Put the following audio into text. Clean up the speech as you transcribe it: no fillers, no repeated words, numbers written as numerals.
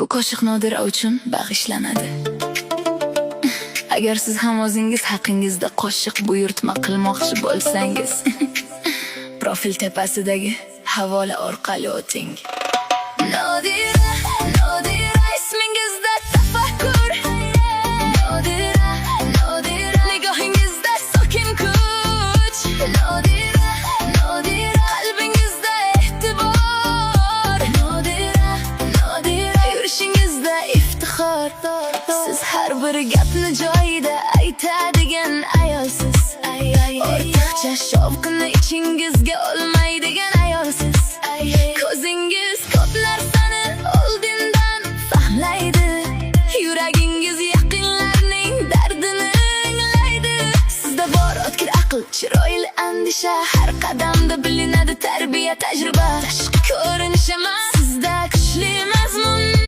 Bu qo'shiq Nodira uchun bag'ishlanadi. Agar siz ham o'zingiz haqingizda qo'shiq buyurtma qilmoqchi bo'lsangiz, profil tepasidagi havola orqali o'ting. Nodira, Nodira, ismingizda tafakkur. Nodira, Nodira, nigohingizda sokin kuch. Nodira, Nodira, qalbingizda e'tibor. Nodira, Nodira, yurishingizda iftixor. Siz har bir gapni joyida aytadigan ayolsiz. Ortiqcha shovqinni ichingizga olmaydigan ayolsiz. Ko'zingiz ko'p narsani oldindan fahmlaydi. Yuragingiz yaqinlarning dardini anglaydi. Sizda bor o'tkir aql, chiroyli andisha. Har qadamda bilinadi tarbiya, tajriba. Tashqi ko'rinish emas, sizda kuchli.